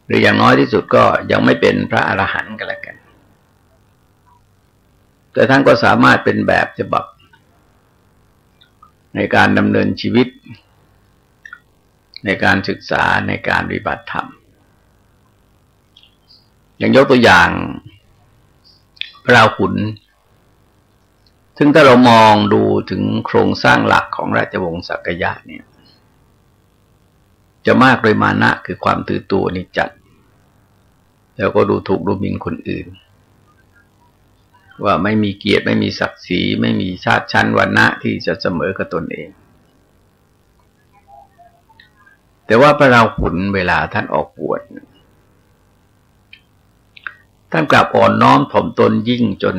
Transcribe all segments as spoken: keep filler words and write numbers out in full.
หรืออย่างน้อยที่สุดก็ยังไม่เป็นพระอรหันต์ก็แล้วกัน แต่ท่านก็สามารถเป็นแบบฉบับในการดำเนินชีวิต ในการศึกษา ในการปฏิบัติธรรม อย่างยกตัวอย่างพระราหุล ซึ่งถ้าเรามองดูถึงโครงสร้างหลักของราชวงศ์สักกยะเนี่ย จะมากโดยมานะคือความถือตัวนี่จัด แล้วก็ดูถูกดูหมิ่นคนอื่น ว่าไม่มีเกียรติ ไม่มีศักดิ์ศรี ไม่มีชาติชั้นวรรณะที่จะเสมอกับตนเอง แต่ว่าพระราหุลเวลาท่านออกบวช ท่านกลับอ่อนน้อมถ่อมตนยิ่งจน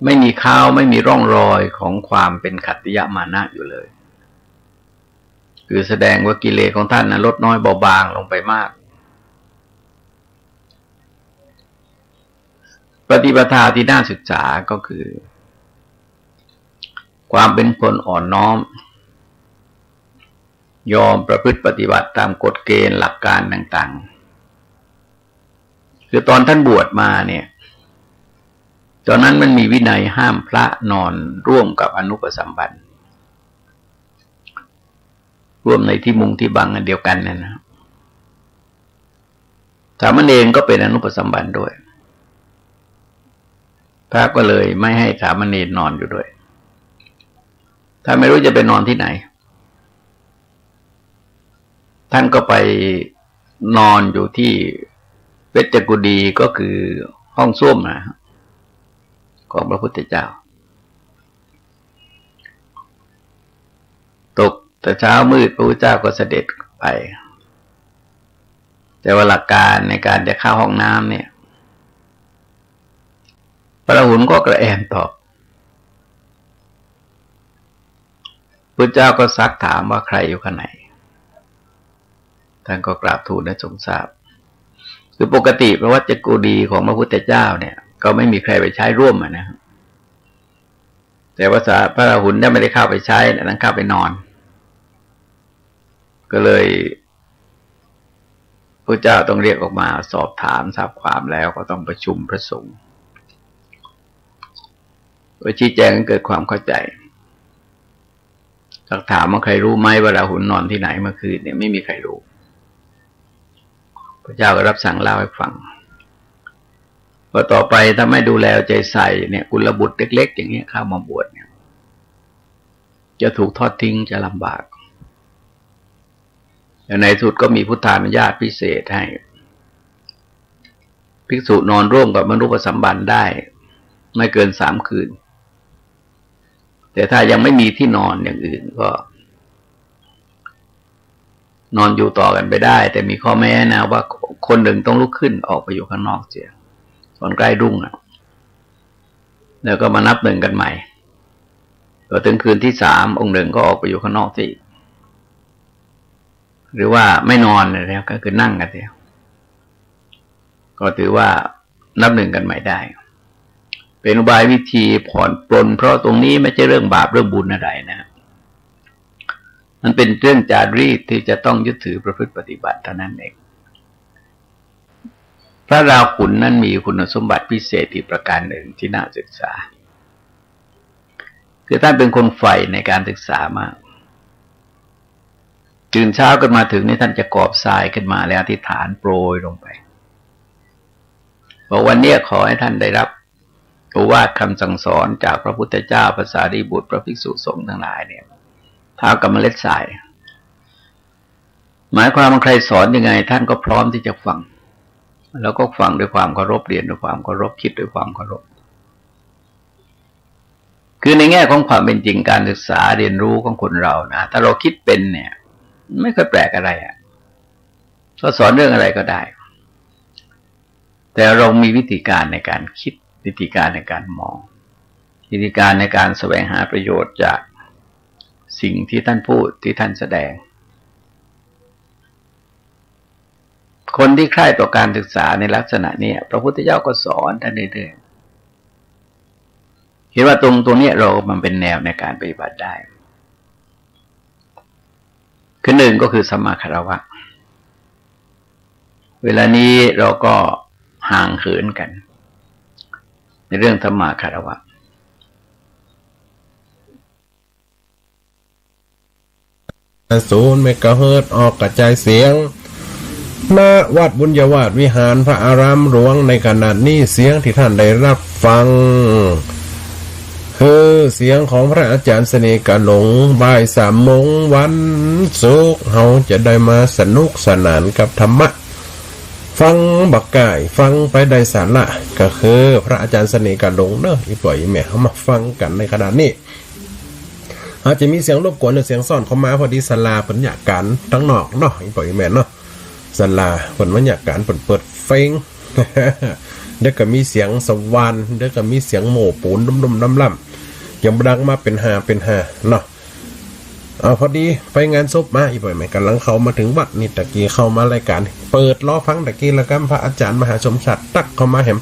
ไม่มีคราว ไม่มีร่องรอยของความเป็นขัตติยมานะอยู่เลย คือแสดงว่ากิเลสของท่านนั้นลดน้อยเบาบางลงไปมาก ปฏิปทาที่น่าศึกษาก็คือ ความเป็นคนอ่อนน้อม ยอมประพฤติปฏิบัติตามกฎเกณฑ์หลักการต่างๆ คือตอนท่านบวชมาเนี่ย ตอนนั้นมันมีวินัยห้ามพระนอนร่วมกับอนุปสัมบัน ร่วมในที่มุงที่บังอันเดียวกันเนี่ยนะ สามเณรก็เป็นอนุปสัมบันด้วย พระก็เลยไม่ให้สามเณรนอนอยู่ด้วย ท่านไม่รู้จะไปนอนที่ไหน ท่านก็ไปนอนอยู่ที่เวชกุดี ก็คือห้องส้วมนะ ของพระพุทธเจ้า ตกแต่เช้ามืดพระพุทธเจ้าก็เสด็จไป แต่ว่าหลักการในการจะเข้าห้องน้ำเนี่ย พระราหุลก็กระแอมตอบ พุทธเจ้าก็ซักถามว่าใครอยู่ข้างใน ท่านก็กราบทูลให้ทรงทราบ คือปกติพระเวชกุดีของพระพุทธเจ้าเนี่ย ก็ไม่มีใครไปใช้ร่วมอะนะ แต่ว่าพระราหุลเนี่ยไม่ได้เข้าไปใช้นะ ท่านเข้าไปนอน ก็เลย พระเจ้าต้องเรียกออกมาสอบถามทราบความแล้วก็ต้องประชุมพระสงฆ์ เพื่อชี้แจงให้เกิดความเข้าใจ ซักถามว่าใครรู้ไหมว่าราหุลนอนที่ไหนเมื่อคืนเนี่ย ไม่มีใครรู้ พระเจ้าก็รับสั่งเล่าให้ฟัง ว่าต่อไปถ้าไม่ดูแลเอาใจใส่เนี่ย กุลบุตรเล็กๆ อย่างเงี้ยเข้ามาบวชเนี่ย จะถูกทอดทิ้ง จะลำบาก แล้วในสุดก็มีพุทธานุญาตพิเศษให้ ภิกษุนอนร่วมกับอนุปสัมบันได้ ไม่เกินสามคืน แต่ถ้ายังไม่มีที่นอนอย่างอื่นก็ นอนอยู่ต่อกันไปได้ แต่มีข้อแม้นะว่าคนหนึ่งต้องลุกขึ้นออกไปอยู่ข้างนอกเสีย ตอนใกล้รุ่งอะ แล้วก็มานับหนึ่งกันใหม่ พอถึงคืนที่สาม องค์หนึ่งก็ออกไปอยู่ข้างนอกเสียอีก หรือว่าไม่นอนเลยนะ ก็คือนั่งกันเสีย ก็ถือว่านับหนึ่งกันใหม่ได้ เป็นอุบายวิธีผ่อนปลน เพราะตรงนี้ไม่ใช่เรื่องบาปเรื่องบุญอะไรนะ มันเป็นเรื่องจารีตที่จะต้องยึดถือประพฤติปฏิบัติเท่านั้นเอง พระราหุลนั้นมีคุณสมบัติพิเศษอีกประการหนึ่งที่น่าศึกษา คือท่านเป็นคนใฝ่ในการศึกษามาก ตื่นเช้าขึ้นมาถึงนี่ท่านจะกอบทรายขึ้นมาแล้วอธิษฐานโปรยลงไป บอกวันเนี้ยขอให้ท่านได้รับโอวาทคำสั่งสอนจากพระพุทธเจ้า พระสารีบุตร พระภิกษุสงฆ์ทั้งหลายเนี่ย เท้ากำเมล็ดทราย หมายความว่าใครสอนยังไงท่านก็พร้อมที่จะฟัง แล้วก็ฟังด้วยความเคารพ เรียนด้วยความเคารพ คิดด้วยความเคารพ คือในแง่ของความเป็นจริงการศึกษาเรียนรู้ของคนเรานะ ถ้าเราคิดเป็นเนี่ย ไม่ค่อยแปลกอะไรอะ เขาสอนเรื่องอะไรก็ได้ แต่เรามีวิธีการในการคิด วิธีการในการมอง วิธีการในการแสวงหาประโยชน์จากสิ่งที่ท่านพูด ที่ท่านแสดง คนที่ใคร่ต่อการศึกษาในลักษณะเนี้ย พระพุทธเจ้าก็สอนท่านเรื่อยๆ เห็นว่าตรง ตรงเนี้ยเรามันเป็นแนวในการปฏิบัติได้ คือหนึ่งก็คือสัมมาคารวะ เวลานี้เราก็ห่างเหินกันในเรื่องธรรมาคารวะ ศูนย์เมกะเฮิรตซ์ ออกกระจายเสียง ณ วัดบุญญาวาสวิหาร พระอารามหลวง ในขณะนี้เสียงที่ท่านได้รับฟัง คือเสียงของพระอาจารย์เสน่ห์กาหลง บ่ายสามโมงวันศุกร์ เฮาจะได้มาสนุกสนานกับธรรมะ ฟังบ่าก้าย ฟังไปได้สาระ ก็คือพระอาจารย์เสน่ห์กาหลงเนาะ อี่ป้ออี่แม่ เฮามาฟังกั๋นในขณะนี้ อาจจะมีเสียงรบกวนหรือเสียงซ้อนเข้ามา พอดีศาลาเปิ้นเยียะก๋านตังนอกเนาะ อี่ป้ออี่แม่เนาะ ศาลาเปิ้นมาเยียะก๋าน เปิ้นเปิดเฟง เดี๋ยวก็มีเสียงสว่าน เดี๋ยวก็มีเสียงโม่ปูนดุ้มๆ ด่ำๆ เยียะบ่ดังมาเป๋นฮาเป๋นฮาเนาะ เอา พอดีไปงานศพมา อี่ป้ออี่แม่ ก่ำลังเข้ามาเถิงวัดนี่ ตะกี้เข้ามารายก๋าน เปิดรอฟังตะกี้แล้วก็พระอาจารย์มหาสมศักดิ์ตั๊กเข้ามาแหม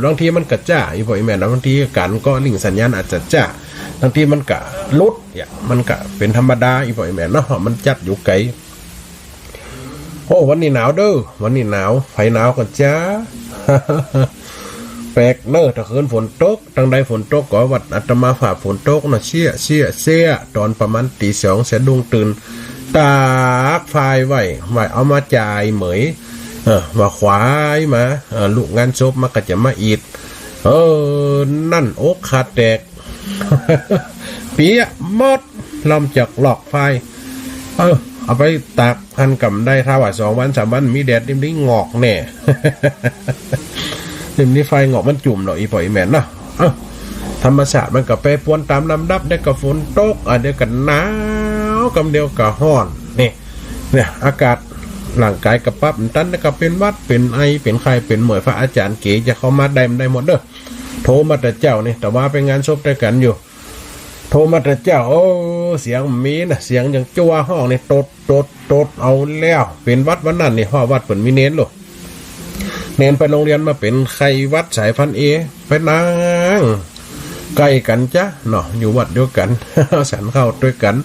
บางทีมันก็จ๊า อี่ป้ออี่แม่เนาะ บางทีก๋านก็ลิงก์สัญญาณอาจจะจ๊า บางทีมันก็หลุดเนี่ย มันก็เป๋นธรรมดา อี่ป้ออี่แม่เนาะ มันจัดอยู่ไก๋ โอ้ วันนี้หนาวเด้อ วันนี้หนาว ใผหนาวก่อจ๊า แปลกเนาะ ตะคืนฝนตก ตังใดฝนตกก่อ วัดอาตมาภาพฝนตกเนาะ เสี้ย เสี้ย เสี้ย ต๋อนประมาณตี๋สอง สะดุ้งตื่น ตากฝ้ายไว้ ว่าเอามาจ่ายเหมย เออ ว่าขวายมา เออ ลูกงานศพมันก็จะมาอิด เออ นั่นอกขาแตก เปียะหมด ลำจากหลอกฝ้าย เออ เอาไปตากหั้นก่ำได้ ถ้าว่าสองวันสามวันมีแดด นี่มันได้หงอกแน่ นี่มันได้ฝ้ายหงอก มันจุ่มเนาะ อี่ป้ออี่แม่เนาะ เออ ธรรมชาติมันก็แปรปรวนต๋ามลำดับ เดี๋ยวก็ฝนตก อ่ะ เดี๋ยวก็หนาว ก่ำเดียวก็ฮ้อน นี่ เนี่ย อากาศ ร่างก๋ายก็ปรับตัน แล้วก็เป๋นหวัด เป๋นไอ เป๋นไข้ เป๋นเหมย พระอาจารย์เก๋จะเข้ามาได้ มันได้หมดเด้อ โทรมาแต่เจ๊านี่ แต่ว่าไปงานศพตวยกั๋นอยู่ โทรมาแต่เจ๊า โอ้ เสียงบ่มีนะ เสียงยังจั่วฮ้องนี่ ตด ตด ตด เอาแล้ว เป๋นหวัดวันนั้นนี่ เพราะวัดเปิ้นมีเณรลูก เณรไปโฮงเฮียนมาเป๋นไข้หวัดสายพันธุ์เอ ไปนั่งใก้กั๋นจ๊ะเนาะ อยู่วัดเดียวกั๋น ฉันข้าวตวยกั๋น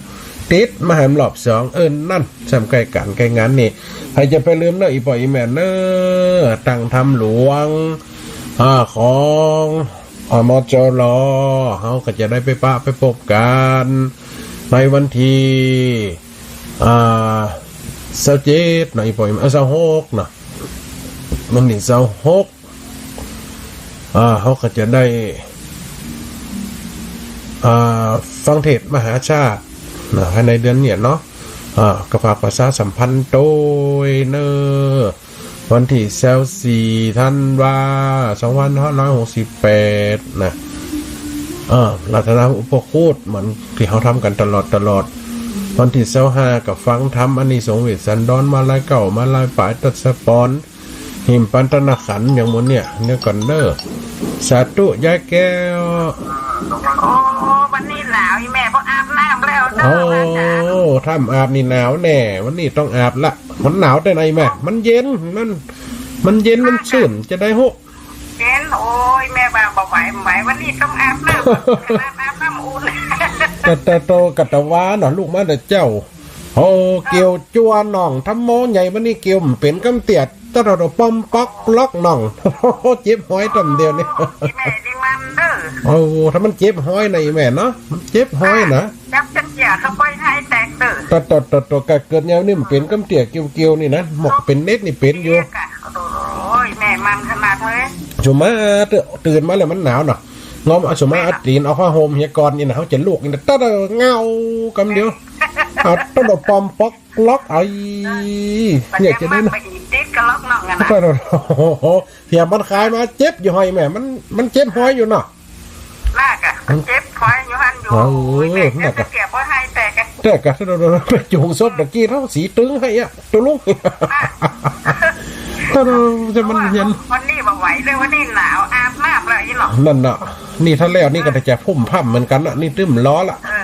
ติดมาแหมรอบสอง เออ นั่น ซ้ำใก้ก๋านใก้งานนี่ ใผจะไปลืมเนาะ อี่ป้ออี่แม่เนาะ ตั้งธรรมหลวง อ่า ของ อมจร เฮาก็จะได้ไปปะไปปบกั๋น ในวันตี้ อ่า ซาวเจ็ดเนาะ อี่ป้ออี่แม่ เอ้อ ซาวหกเนาะ วันตี้ซาวหก อ่า เฮาก็จะได้ อ่า ฟังเทศน์มหาชาติเนาะ ภายในเดือนเนี่ยเนาะ อ่า ก็ฝากประชาสัมพันธ์ตวยเนาะ วันตี้ซาวสี่ธันวา สองพันห้าร้อยหกสิบแปด นะ เออ รัตนอุปคุต เหมือนตี้เฮาทำกั๋นตลอดตลอด วันตี้ซาวห้าก็ฟังธรรมอานิสงส์เวสสันดร มาลายเก้า มาลายป๋าย ทศพร หิมปันตนาขันธ์ อย่างหมู่เนี่ย เดี๋ยวก่อนเนาะ สาธุ ยายแก้ว โอ้ วันนี้หนาว อี่แม่บ่อาบน้ำแล้วเนาะ โอ้ อาบน้ำ ถ้าบ่อาบนี่หนาวแน่ วันนี้ต้องอาบละ มันหนาวแต่ไหนแม่ มันเย็น มัน มันเย็น มันชื่น จะได้ฮู้ เย็น โอ้ย แม่ว่าบ่ไหว บ่ไหว วันนี้ต้องอาบน้ำ อาบน้ำ อาบน้ำอุ่น แต่ แต่โตกัตวาเนาะ ลูกมาแต่เจ๊า โอ้ เกี่ยวจั่วน้อง ธรรมโมใหญ่ วันนี้เกี่ยวบ่เป๋นกำเตี้ย ตะโดดปอมป๊อกล็อกน้อง เจ็บฮ้อยต๋ำเดียวนี่ โอ้ อี่แม่ดีมันเด้อ โอ้ ถ้ามันเจ็บฮ้อยนะอี่แม่เนาะ มันเจ็บฮ้อยนะ จับจันเจียเขาปล่อยให้แตกเด้อ ตะ ตะ ตะ ตะ กะเกิดแนวนี่บ่เป๋นกำเตี้ย เกี่ยวๆ นี่นะ หมอกเป๋นเน็ดนี่เป๋นอยู่ เรียกอะ โอ้ย แม่มันขนาดเลย สุมาเต๊อะ ตื่นมาแล้วมันหนาวเนาะ งอมเอาสุมาเอาตี๋น เอาผ้าห่มเหียก่อนนี่นะ เฮาจะลุกนี่นะ ตะเดอ เงากำเดียว เอาตะโดดปอมป๊อกล็อก ไอ้ เนี่ยจะได้นะ ไปอีกติดกะล็อกน้องอะนะ ตะโดด โอ้โห เหียมันคายมาเจ็บอยู่ฮ้อยแม่ มัน มันเจ็บฮ้อยอยู่เนาะ น่ากะ มันเจ็บฮ้อยอยู่หั้นอยู่ โอ้ย โอ้ย แม่ น่ากะ เจ็บฮ้อยให้แตกอะ แตกอะ โดดๆ ไปจูงศพตะกี้เฮาสีตึงให้อะ ตุ๊ลุง น่ะ โดดๆ จะมันเย็น วันนี้บ่ไหวเลย วันนี้หนาว อาบน้ำแล้วอี่หนอ นั่นน่ะ นี่ถ้าแล้วนี่ก็จะพุ่มพ่ำเหมือนกั๋นน่ะ นี่ตึ้มร้อนละ เออ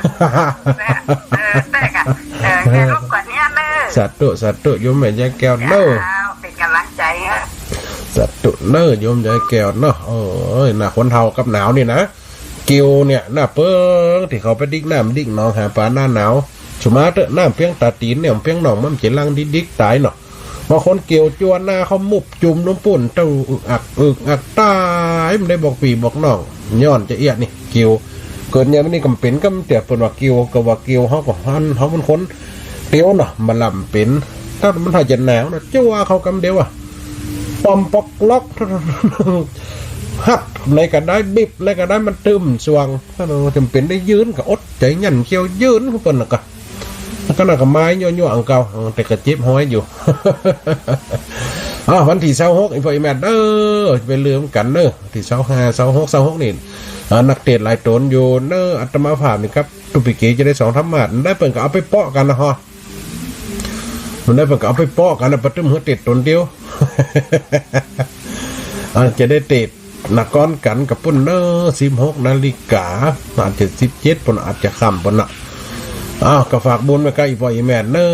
เออ แตกอะ เออ จะรบกวนเนี่ยเนาะ สาธุ สาธุ โยมแม่ยายแก้วเนาะ เจ้า เป๋นก๋ำลังใจ๋อะ สาธุเนาะ โยมยายแก้วเนาะ เอ้ย น่ะ คนเฒ่ากับหนาวนี่นะ เกี่ยวเนี่ย น่ะ เปิ้งตี้เขาไปดิ๊กน้ำดิ๊กหนองหาป๋าหน้าหนาว สุมาเต๊อะ น้ำเปียงต๋าตี๋นเนี่ย เปียงหนองมันจะลังดิ๊กๆ ต๋ายเนาะ บางคนเกี่ยวจั่วหน้าเข้ามุบจุ่มลงปู๊น เต้าอึกอักอึกอักต๋าย บ่ได้บอกปี้บอกน้อง ย้อนจาเอี้ยนี่ เกี่ยว เกิดยามนี้ก็บ่เป๋น ก็มีแต่เปิ้นว่าเกี่ยว ก็ว่าเกี่ยว เฮาก็หัน เฮาเป๋นคนเตียวเนาะ บ่ลำเป๋น ถ้ามันถ้าจะหนาวนะ จั่วเข้ากำเดียวอะ ปอมปอกล็อก ฮัดไหนก็ได้ บีบไหนก็ได้ มันตึมส่วง ถ้าเฮาจ๋ำเป๋นได้ยืนก็อดใจ๋ยันเขี้ยวยืนของเปิ้นน่ะกะ ก็น่าก็ไม้ยั่วๆ อันเก่า แต่ก็เจ็บฮ้อยอยู่ อ้าว วันตี้ซาวหก อีพ่ออีแม่เด้อ บ่ลืมกั๋นเนาะ ตี้ซาวห้า ซาวหก ซาวหกนี่ อ่า นักเตสน์หลายต๋นอยู่เนาะ อาตมาภาพนี่ครับ ตุ๊ปิเกจะได้สองธรรมาสน์ ได้เปิ้นก็เอาไปเปาะกั๋นนะฮะ มันได้เปิ้นก็เอาไปเปาะกั๋นนะ ปะตึ้มหื้อเตสน์ต๋นเดียว อาจจะได้เตสน์นะ ก้อนกั๋นกับปุ้นเนาะ สิบหกนาฬิกา อาจจะสิบเจ็ดปุ้น อาจจะค่ำปุ้นนะ อ้าว ก็ฝากบุญไว้กับอีพ่ออีแม่เนา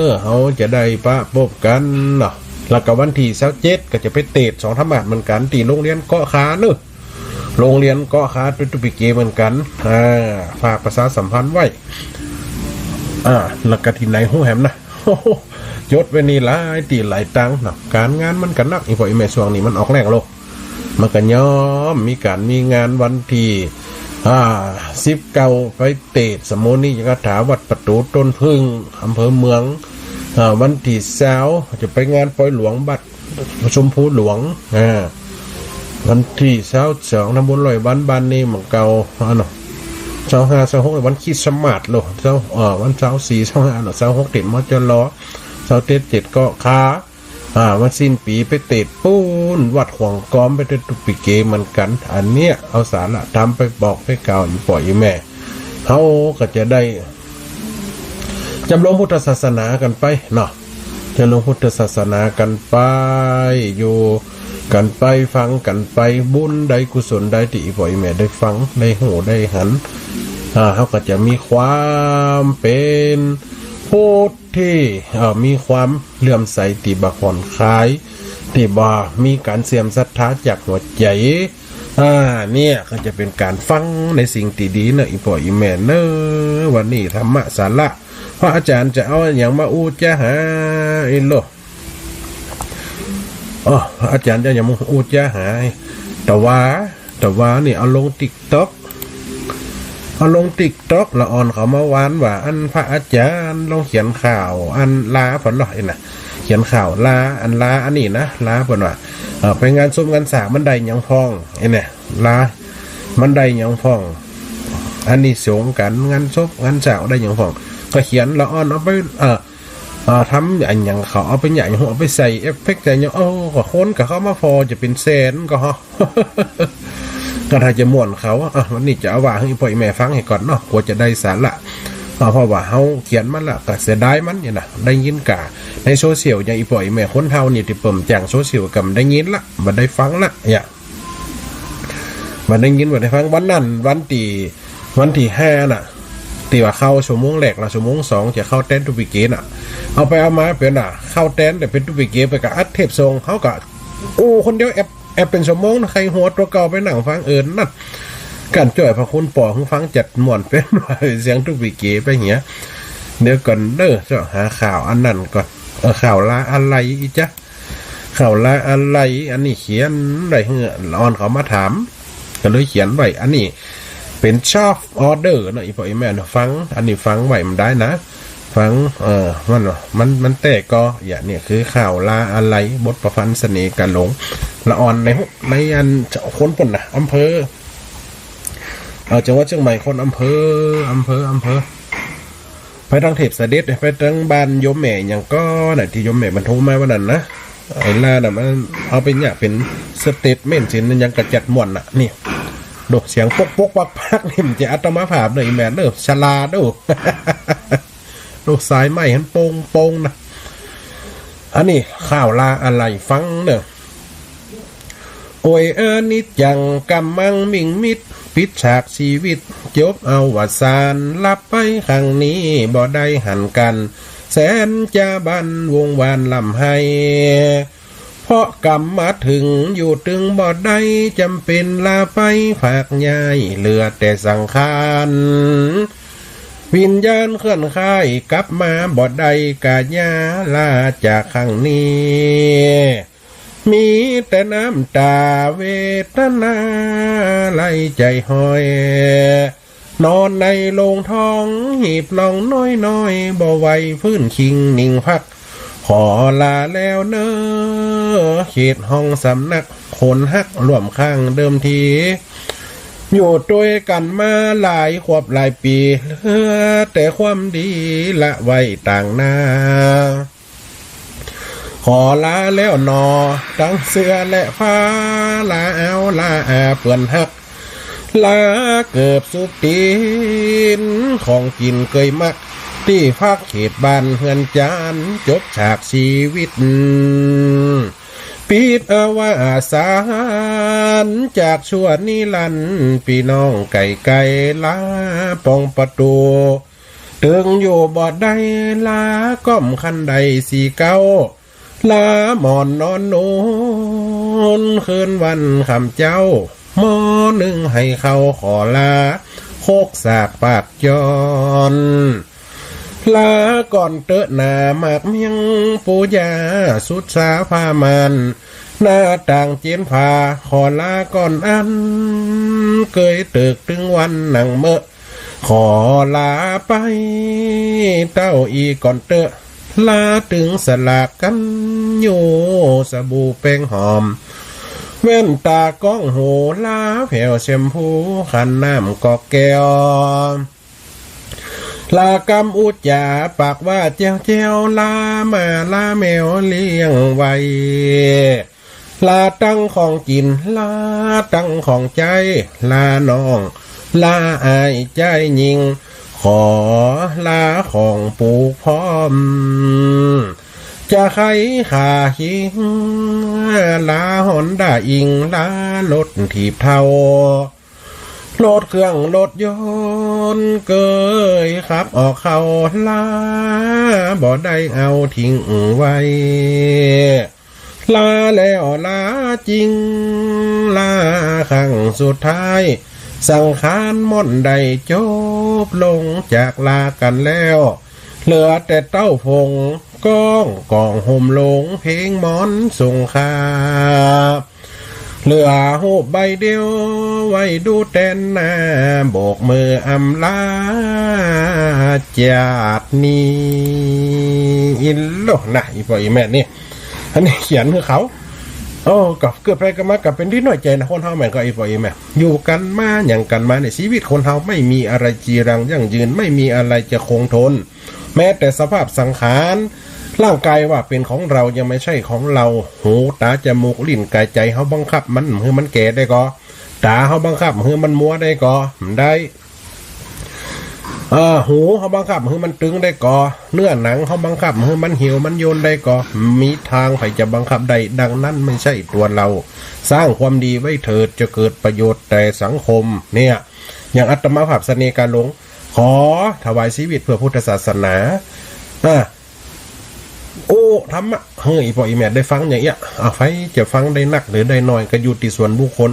ะ เฮาจะได้ปะปบกั๋นเนาะ แล้วก็วันตี้ซาวเจ็ดก็จะไปเตสน์สองธรรมาสน์เหมือนกั๋น ตี้โฮงเฮียนเกาะคาเนาะ โฮงเฮียนเกาะคาตุ๊ปิเกเหมือนกั๋น อ่า ฝากประชาสัมพันธ์ไว้ อ่า แล้วก็ตี้ไหนฮู้แหมนะ จดไว้นี่หลายตี้หลายตังเนาะ ก๋านงานมันก็หนัก อีพ่ออีแม่ ช่วงนี้มันออกแฮงโลด มันก็ย่อมมีก๋านมีงาน วันตี้ อ่า สิบเก้า ไปเตสน์สามโมนิยคาถาวัดประตู๋ต้นผึ้ง อำเภอเมือง อ่า วันตี้ซาวจะไปงานปอยหลวงบัด ชมพูหลวง อ่า วันตี้ซาวสอง ทำบุญร้อยวันบ้านนี้เหมือนเก่า อันเนาะ ซาวห้า ซาวหก วันคริสต์มาสโลด ซาว เอ่อ วันซาวสี่ ซาวห้า เนาะ ซาวหก เตสน์ มจล. ซาวเจ็ด เตสน์เกาะคา อ่า วันสิ้นปี๋ไปเตสน์ปู๊น วัดขวางกอม ไปเตสน์ตุ๊ปิเกเหมือนกั๋น อันเนี้ยเอาสาระธรรมไปบอกไปกล่าวอีพ่ออีแม่ เฮาก็จะได้ จ๋ำลองพุทธศาสนากั๋นไปเนาะ จ๋ำลองพุทธศาสนากั๋นไป อยู่กั๋นไป ฟังกั๋นไป บุญใดกุศลใดตี้อีพ่ออีแม่ได้ฟัง ได้ฮู้ ได้หัน อ่า เฮาก็จะมีความเป๋นพุทธตี้ เอ่อ มีความเลื่อมใสตี้บ่ผ่อนคลาย ตี้บ่มีก๋านเสื่อมศรัทธาจากหัวใจ๋ อ่า เนี่ยก็จะเป๋นก๋านฟังในสิ่งตี้ดีเนาะ อีพ่ออีแม่เนาะ วันนี้ธรรมะสาระ พระอาจ๋ารย์จะเอาอะหยังมาอู้จาหาอีโล อ๋อ พระอาจ๋ารย์จะเอาอะหยังมาอู้จาหา ตะวา ตะวานี่เอาลงติ๊กต็อก เอาลงติ๊กต็อก ละอ่อนเขามาหว่านว่า อันพระอาจ๋ารย์ลองเขียนข่าว อันลาเปิ้นเนาะ อี้นะ เขียนข่าวลา อันลาอันนี้นะ ลาเปิ้นว่า เอ่อ ไปงานศพงานสากมันได้หยังพ่อง อี้เนี่ย ลา มันได้หยังพ่อง อานิสงส์ก๋านงานศพงานสากได้หยังพ่อง ก็เขียนละอ่อนเอาไป เอ่อ เอ่อ ทำอะหยังเขาเอาไปหยัง เอาไปใส่เอฟเฟกต์ใส่หยัง โอ้ ก็คนก็เข้ามาผ่อจะเป๋นแสนก็ฮะ ก็ถ้าจะม่วนเขา อ่ะ วันนี้จะเอาว่าหื้ออีพ่ออีแม่ฟังหื้อก่อนเนาะ กั๋วจะได้สาระ อ่า เพราะว่าเฮาเขียนมาละ ก็เสียดายมันเนี่ยนะ ได้ยินก่าในโซเชียล อย่างอีพ่ออีแม่คนเฒ่านี่ตี้เปิ้นบ่จ้างโซเชียลก็บ่ได้ยินละ บ่ได้ฟังละ เนี่ย บ่ได้ยิน บ่ได้ฟัง วันนั้น วันตี้ วันตี้ห้าน่ะ ตี้ว่าเข้าชั่วโมงแรกละ ชั่วโมงสองจะเข้าแต๊นตุ๊ปิเกน่ะ เอาไปเอามาเป๋นน่ะ เข้าแต๊นแต่เป๋นตุ๊ปิเกไปก็อัดเทปส่ง เฮาก็ โอ้ คนเดียวแอบ แอบเป๋นชั่วโมงนะ ใค่หัวตั๋วเก่าไปนั่งฟัง เออ นั่น ก๋านจ้อยพระคุณป้อหื้อฟังจัดม่วนเป๋นว่าเสียงตุ๊ปิเกไปเหีย เดี๋ยวก่อนเด้อ เจ้าหาข่าวอันนั้นก่อน เออ ข่าวลาอาลัยอี้จ๊ะ ข่าวลาอาลัย อันนี้เขียนได้หื้อละอ่อนเขามาถาม ก็เลยเขียนไว้ อันนี้เป๋น ซอฟต์ออเดอร์ เนาะ อีพ่ออีแม่เนาะ ฟัง อันนี้ฟังไว้บ่ได้นะ ฟัง เออ มัน มัน มันแต๊ก็ อย่างเนี่ยคือข่าวลาอาลัย บทประพันธ์เสน่ห์กาหลง ละอ่อนใน ในอันคนปุ้นนะ อำเภอ เอ่อ จังหวัดเชียงใหม่ คนอำเภอ อำเภอ อำเภอ ไปตางเทพเสด็จ ไปตางบ้านโยมแม่หยังก่อน่ะ ตี้โยมแม่เปิ้นโทรมาวันนั้นนะ ไอ้ลาน่ะมันเอาไปเนี่ยเป๋นสเตทเมนต์ สินยังกระจัดม่วนน่ะ นี่ ดูเสียงปกปกปักปักนี่ มันจะอาตมาภาพเด้อ อีแม่เด้อ ชลาเด้อ ดูสายไม้หันโป่งโป่งนะ อันนี้ข่าวลาอาลัยฟังเด้อ โอยอนิจจัง ก๋ำมังมิ่งมิด ปิดฉากชีวิต จบอวสาน ลับไปครั้งนี้ บ่ได้หันกั๋น แสนจะบั้นวงวานร่ำไห้ เพราะก๋ำมาเถิง อยู่ตึงบ่ได้ จ๋ำเป๋นลาไป ฝากย้าย เหลือแต่สังขาร วิญญาณเคลื่อนค่ายกลับมาบ่ได้ กายาลาจากครั้งนี้ มีแต่น้ำต๋าเวทนาไหลใจ๋ห้อย นอนในโลงทองหีบล่องน้อยๆ บ่ไหวฟื้นคิงนิ่งพัก ขอลาแล้วเน่อ เขตห้องสำนักคนฮักร่วมข้างเดิมที อยู่ตวยกั๋นมาหลายขวบหลายปี๋ เหลือแต่ความดีละไว้ตางหน้า ขอลาแล้วหนอ ตังเสื้อและผ้า ลาอาวลาอาเปื้อนฮัก ลาเกือบสุดตี๋น ของกิ๋นเกยมัก ตี้พักเขตบ้านเฮือนจาน จบฉากชีวิต ปิดอวสาน จากชั่วนิรันดร์ ปี้น้องไก๋ไก๋ ลาป้องประตู๋ ตึงอยู่บ่ได้ ลาก้อมคันไดสี่เก๊า ลาหมอนนอนนูน คืนวันค่ำเจ๊า หม้อนึ่งไหข้าว ขอลาคกสากปากจ้อน ลาก่อนเต๊อะหนา หมากเมี่ยงปูย่า สุดสาผ้าม่าน หน้าต่างเจียนผ้า ขอลาก่อนอั้น เกยเติกตึงวันหนังเมอะ ขอลาไปเต้าอี้ก่อนเต๊อะ ลาตึงสลากกั๋นอยู่ สบู่แป้งหอม แว่นต๋าก้องหู ลาแผวแชมพู ขันน้ำกอกแก้ว ลากำอู้จ๋า ปากว่าแจ้วๆ ลาหมาลาแมวเลี้ยงไว้ ลาตังของกิ๋น ลาตังของใจ๊ ลาน้อง ลาอ้ายใจ๊ญิง ขอลาของปูกพร้อม จะใค่ขาคิง ลาฮอนด้าอิง ลารถถีบเถ้า รถเครื่องรถยนต์ เกยขับออกเข้า ลาบ่ได้เอาทิ้งไว้ ลาแล้วลาจริง ลาครั้งสุดท้าย สังขารม่อนได้จบลง จากลากั๋นแล้ว เหลือแต่เต้าฝง ก้องก่องห่มโลง เพลงหมอนส่งข่า เหลือฮูปใบเดียว ไว้ดูแตนหน้า โบกมืออำลาจาตินี้ อิโลนะ อี่ป้ออี่แม่นี่ อันนี้เขียนหื้อเขา โอ้ ก็เกิดไปเกิดมาก็เป๋นตี้น้อยใจ๋นะ คนเฮาแม่นก่อ อี่ป้ออี่แม่ อยู่กั๋นมาหยังกั๋นมาเนี่ย ชีวิตคนเฮาไม่มีอะไรจีรังยั่งยืน ไม่มีอะไรจะคงทน แม้แต่สภาพสังขาร ร่างกายว่าเป๋นของเรายังไม่ใช่ของเรา หู ต๋า จมูก ลิ้น ก๋าย ใจ๋ เฮาบังคับมันหื้อมันแก่ได้ก่อ ต๋า เฮาบังคับหื้อมันมัวได้ก่อ บ่ได้ เอ่อ หู เฮาบังคับหื้อมันตึงได้ก่อ เนื้อหนัง เฮาบังคับหื้อมันเหี่ยวมันย่นได้ก่อ บ่มีตางใผจะบังคับได้ ดังนั้นไม่ใช่ตัวเรา สร้างความดีไว้เถิด จะเกิดประโยชน์แก่สังคม เนี่ย อย่างอาตมาภาพเสน่ห์กาหลง ขอถวายชีวิตเพื่อพุทธศาสนา อ่า โอ้ ธรรมะ หื้ออี่ป้ออี่แม่ได้ฟังอย่างเอี้ย อ่า ใผจะฟังได้นักหรือได้น้อยก็อยู่ตี้ส่วนบุคคล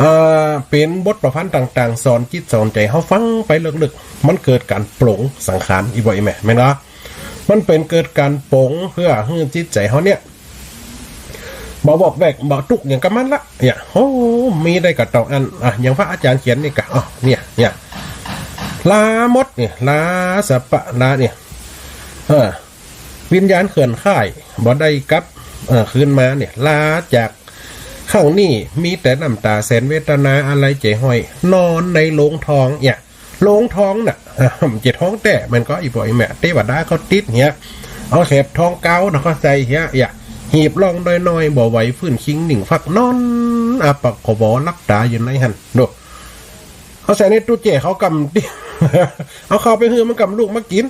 อ่า เป๋นบทประพันธ์ต่างๆ สอนจิตสอนใจ๋ เฮาฟังไปลึกๆ มันเกิดก๋านปลงสังขาร อี่ป้ออี่แม่ แม่นก่อ มันเป๋นเกิดก๋านปลงเพื่อหื้อจิตใจ๋เฮาเนี่ย บ่วอกแวก บ่ตุ๊กข์หยังกับมันละ เนี่ย โอ้ มีได้ก่อเต้าอั้น อ่ะ อย่างพระอาจ๋ารย์เขียนนี่ก่อ อ้อ เนี่ย เนี่ย ลาหมดเนี่ย ลาสัปปะ ลาเนี่ย เออ วิญญาณเคลื่อนค่าย บ่ได้กลับ เออ คืนมาเนี่ย ลาจากครั้งนี้ มีแต่น้ำต๋าแสนเวทนา อาลัยใจ๋ห้อย นอนในโลงทอง เนี่ย โลงทองน่ะ อ่ะ บ่ใจ้ทองแต๊ แม่นก่อ อี่ป้ออี่แม่ เตวดาเขาติดเหีย เอาแถบทองกาวน่ะเขาใส่เหีย เหีย หีบล่องน้อยๆ บ่ไหวฟื้นคิงนิ่งพัก นอนอาปากขบอหลับต๋าอยู่ในหั้น โด เอาใส่ในตู้แจ้เขากำ เอาเข้าไปหื้อมันกำลุกมากิ๋น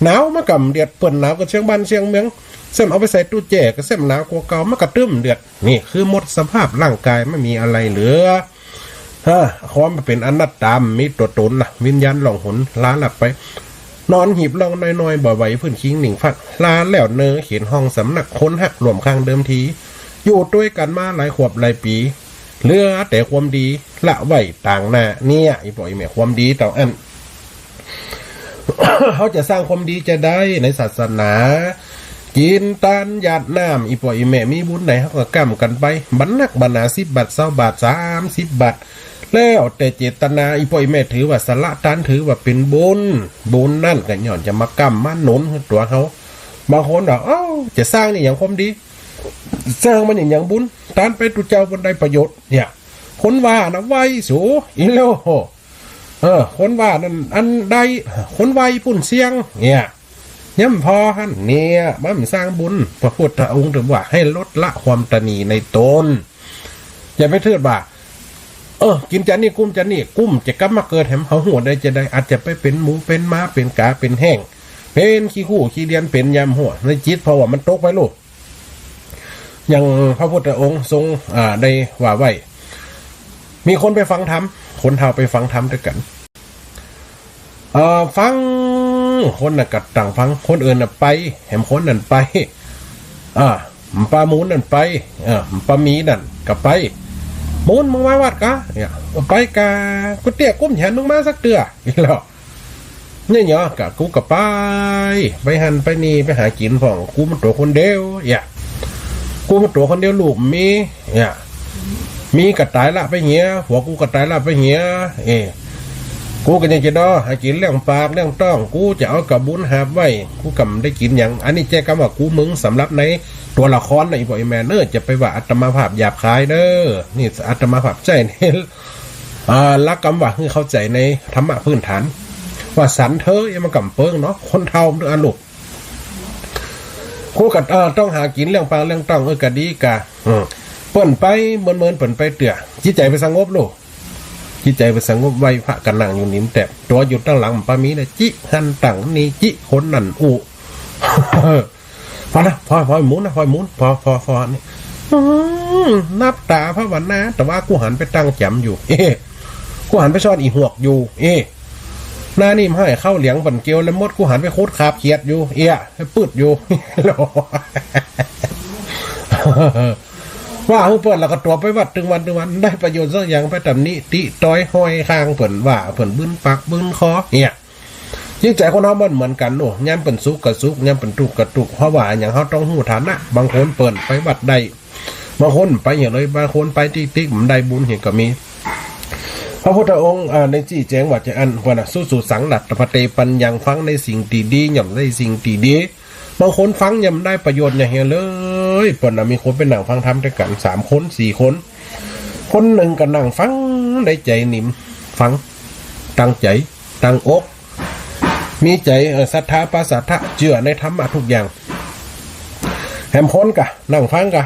หนาวมันกำเดียด เปิ้นหนาวกั๋นเสี้ยงบ้านเสี้ยงเมือง แซ่มเอาไปใส่ตู้แจ้ก็แซ่มหนาวกว่าเก่า มันก็ตึมเดียด นี่คือหมดสภาพร่างกาย ไม่มีอะไรเหลือ ฮะ ความเป๋นอนัตตา บ่มีตั๋วต๋นนะ วิญญาณล่องหน ลาหลับไป นอนหีบล่องน้อยๆ บ่ไหวฟื้นคิงนิ่งพัก ลาแล้วเน่อ เขตห้องสำนักคนฮักร่วมข้างเดิมที อยู่ตวยกั๋นมาหลายขวบหลายปี๋ เหลือแต่ความดีละไว้ตางหน้า เนี่ย อี่ป้ออี่แม่ ความดีเต้าอั้น เฮาจะสร้างความดีจะใดในศาสนา กิ๋นตานหยาดน้ำ อี่ป้ออี่แม่มีบุญใดเฮาก็ก้ำกั๋นไป บ่นักบ่หนา สิบบาท ซาวบาท สามสิบบาท แล้วแต่เจตนา อี่ป้ออี่แม่ถือว่าสละตาน ถือว่าเป๋นบุญ บุญนั้นก็ย้อนจะมาก้ำมาหนุนหื้อตั๋วเฮา บางคนว่า เอ้า จะสร้างนี่หยังความดี สร้างมันนี่หยังบุญ ตานไปตุ๊เจ้าบ่ได้ประโยชน์ เนี่ย คนว่านะไวสู อีโล เออ คนว่านั้นอันใด คนไวปุ้นเสี้ยง เนี่ย ยังบ่พอหั้น เนี่ย มันสร้างบุญ พระพุทธองค์ตรัสว่าให้ลดละความตระหนี่ในตน อย่าไปถือว่า เออ กิ๋นจานนี้กุ้มจานนี้ กุ้มจะกลับมาเกิดแหม เฮาฮู้ได้จะใด อาจจะไปเป๋นหมูเป๋นหมา เป๋นก๋าเป๋นแห้ง เป๋นขี้ฮู้ขี้เดียน เป๋นยามหัว ในจิต เพราะว่ามันตกไปโลก อย่างพระพุทธองค์ทรง อ่า ได้ว่าไว้ มีคนไปฟังธรรม คนเฒ่าไปฟังธรรมตวยกั๋น เอ่อ ฟัง คนน่ะก็ต่างฟัง คนอื่นน่ะไป แหมคนนั้นไป อ่า ป้าหมูนนั่นไป เออ ป้าหมีนั่นก็ไป หมูน มึงมาวัดกา เนี่ย ไปกา กูเตี้ยกุ้มแหน มึงมาสักเตื้อ อีโล เนี่ยเนาะ กา กูก็ไป ไปหั้นไปนี่ ไปหากิ๋นพ่อง กูมันตั๋วคนเดียว เนี่ย กูมันตั๋วคนเดียว ลูกบ่มี เนี่ย เมียก็ต๋ายละไปเหีย ผัวกูก็ต๋ายละไปเหีย เอ้ กูก็ยังจะดอหากิ๋นเลี้ยงปากเลี้ยงต๊อง กูจะเอาก้าบุญหาบไว้ กูก็บ่ได้กิ๋นหยัง อันนี้แจ้กำว่ากูมึง สำหรับในตั๋วละครนะ อี่ป้ออี่แม่เนอะ จะไปว่าอาตมาภาพหยาบคายเนอะ นี่อาตมาภาพใจ๊ใน อ่า หลักกำว่าหื้อเข้าใจ๋ในธรรมะพื้นฐาน ว่าสันเถอะ อย่ามาก้ำเปิ้งเนาะ คนเฒ่ามันอันลูก กูก็ เอ่อ ต้องหากิ๋นเลี้ยงปากเลี้ยงต๊อง เออ ก็ดีกา อืม เปิ้นไปเมินๆ เปิ้นไปเตื้อ จิตใจ๋เปิ้นสงบโลก จิตใจ๋เปิ้นสงบไว้ พระก็นั่งอยู่นิมแต๊บ ตั๋วอยู่ตังหลังป้าหมีนะ จิหั้นตังนี่ จิคนนั้นอู้ พอนะ พอ พอหมูนนะ พอหมูน พอ พอ พอ นี่ อืม นับต๋าภาวนา แต่ว่ากูหันไปตั้งจ๋ำอยู่ เอ้ กูหันไปซ่อนอี่หวกอยู่ เอ้ หน้านี่มันหื้อข้าวเหลียงปั่นเกลียวแล้วมด กูหันไปขุดคราบเขียดอยู่ เอ้ย ไปปืดอยู่ ว่าหื้อเปิ้นแล้วก็ตั๋วไปวัดตึงวันตึงวัน ได้ประโยชน์สักอย่าง ไปต๋ำหนิติตอยฮ้อยข้างเปิ้น ว่าเปิ้นบึ้นปากบึ้นคอ เนี่ย จิตใจ๋คนเฮามันเหมือนกั๋นโอ้ ยามเปิ้นสุขก็สุข ยามเปิ้นตุ๊กข์ก็ตุ๊กข์ เพราะว่าหยัง เฮาต้องฮู้ฐานะ บางคนเปิ้นไปวัดได้ บางคนไปเหียเลย บางคนไปติ๊กๆ บ่ได้บุญเหียก็มี พระพุทธองค์ อ่า ได้ชี้แจ๋งว่าจะอั้น ว่านะ สุสุสัง รัตตปะเต ปัญญัง ฟังในสิ่งตี้ดี ย่อมได้สิ่งตี้ดี บางคนฟังย่อมได้ประโยชน์หยังเหียเลย เปิ้นน่ะ มีคนไปนั่งฟังธรรมตวยกั๋น สามคน สี่คน คนนึ่งก็นั่งฟัง ได้ใจ๋นิม ฟัง ตั้งใจ๋ ตั้งอก มีใจ๋ เอ่อ ศรัทธา ปะศรัทธา เจื้อในธรรมะทุกอย่าง แหมคนก็นั่งฟังก็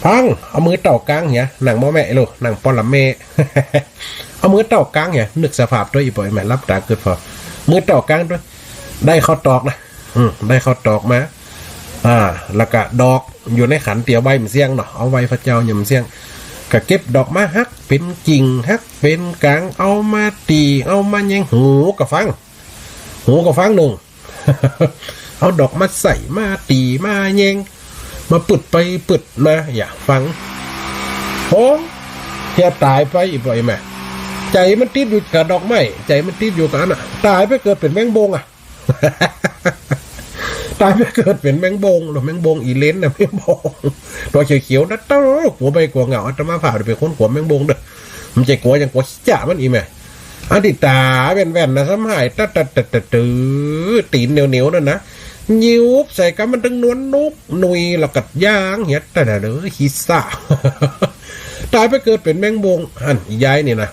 ฟัง เอามือเต้ากางเหีย นั่งบ่แม่โล นั่งปอละแม่ เอามือเต้ากางเหีย นึกสภาพตวย อี่ป้ออี่แม่ หลับต๋าเกิดผ่อ มือเต้ากางตวย ได้ข้าวตอกนะ อืม ได้ข้าวตอกมา อ่า แล้วก็ดอกอยู่ในขันเตียไว้บ่เสี้ยงเนาะ เอาไว้พระเจ้ายังบ่เสี้ยง ก็เก็บดอกมาหักเป๋นกิ่ง หักเป๋นก๋าง เอามาตี๋ เอามาแยง ฮูก็ฟัง ฮูก็ฟังนึ่ง เอาดอกมาใส่ มาตี๋ มาแยง มาปืดไปปืดมา เนี่ย ฟัง โอ้ เหียต๋ายไป อี่ป้ออี่แม่ ใจ๋มันติดอยู่กับดอกไม้ ใจ๋มันติดอยู่กับอันน่ะ ต๋ายไปเกิดเป๋นแมงบงอะ ต๋ายไปเกิดเป๋นแมงบง หรือแมงบงอี่เลนน่ะ แมงบง ตั๋วเขียวๆ นะ เต้า กั๋วใบ้กั๋วเหง้า อาตมาภาพเป๋นคนกั๋วแมงบงเด้อ บ่ใจ้กั๋วหยัง กั๋วขี้จ๊ะมัน อี่แม่ อันตี้ต๋าแว่นๆ นะ ซ้ำหาย ตะตะตะตะตื้อ ตี๋นเหนียวๆ นั่นนะ งิบใส่กำมันตึงนวลนุบหนุ่ย แล้วก็ย่างเหีย ตะตะเด้อ ขี้ซ้า ต๋ายไปเกิดเป๋นแมงบง อั้น ยายนี่นะ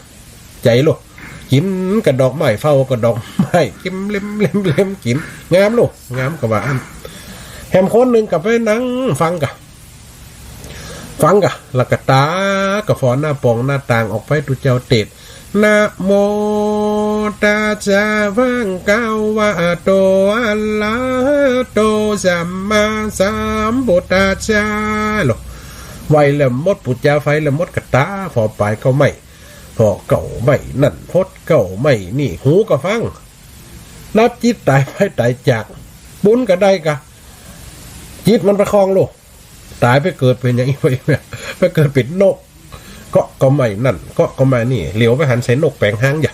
ใจ๋โล กิ๋นกับดอกไม้ เฝ้ากับดอกไม้ กิ๋นเล็มๆๆ กิ๋น งามโล งามก็ว่าอั้น แหมคนนึ่งก็ไปนั่งฟังกะ ฟังกะ แล้วก็ต๋าก็ฟ้อนหน้าป่องหน้าต่างออกไป ตุ๊เจ้าเตสน์ นะโมตัสสะ ภะคะวะโต อะระหะโต สัมมาสัมพุทธัสสะ โล ไหว้แล้วมด ปู๋จาไฟแล้วมด ก็ต๋าผ่อป๋ายเก๊าไม้ ผ่อเก๊าไม้นั่น พดเก๊าไม้นี่ ฮูก็ฟัง นับจิตต๋ายไปต๋ายจาก บุญก็ได้กะ จิตมันไปครองโลก ต๋ายไปเกิดเป๋นหยังอีกวะ ไปเกิดเป๋นนก เกาะเก๊าไม้นั่น เกาะเก๊าไม้นี่ เหลียวไปหันใส่นกแป๋งหางใหญ่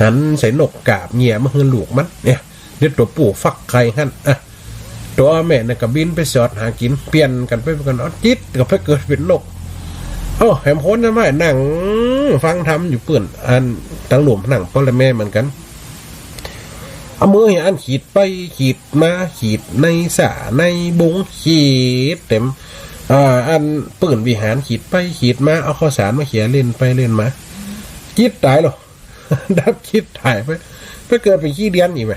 หันใส่นกกาบเงี่ยมาหื้อลูกมันเนี่ย เดี๋ยวตั๋วผู้ฟักไข่หั้น อ่ะ ตั๋วแม่น่ะก็บินไปสอดหากิ๋น เปลี่ยนกั๋นไปกั๋น เอาจิตก็ไปเกิดเป๋นนก เอ้า แหมคนจะมานั่งฟังธรรมอยู่เปิ้น อันตังลุ่มนั่งป้อและแม่เหมือนกั๋น เอามือเหียอันขีดไปขีดมา ขีดในสระในบุง ขีดเต็ม อ่า อันปื้นวิหาร ขีดไปขีดมา เอาข้าวสารมาเขี่ยเล่นไปเล่นมา จิตต๋ายลอ ดับจิตต๋ายไป ไปเกิดเป๋นขี้เดือนอีกแหม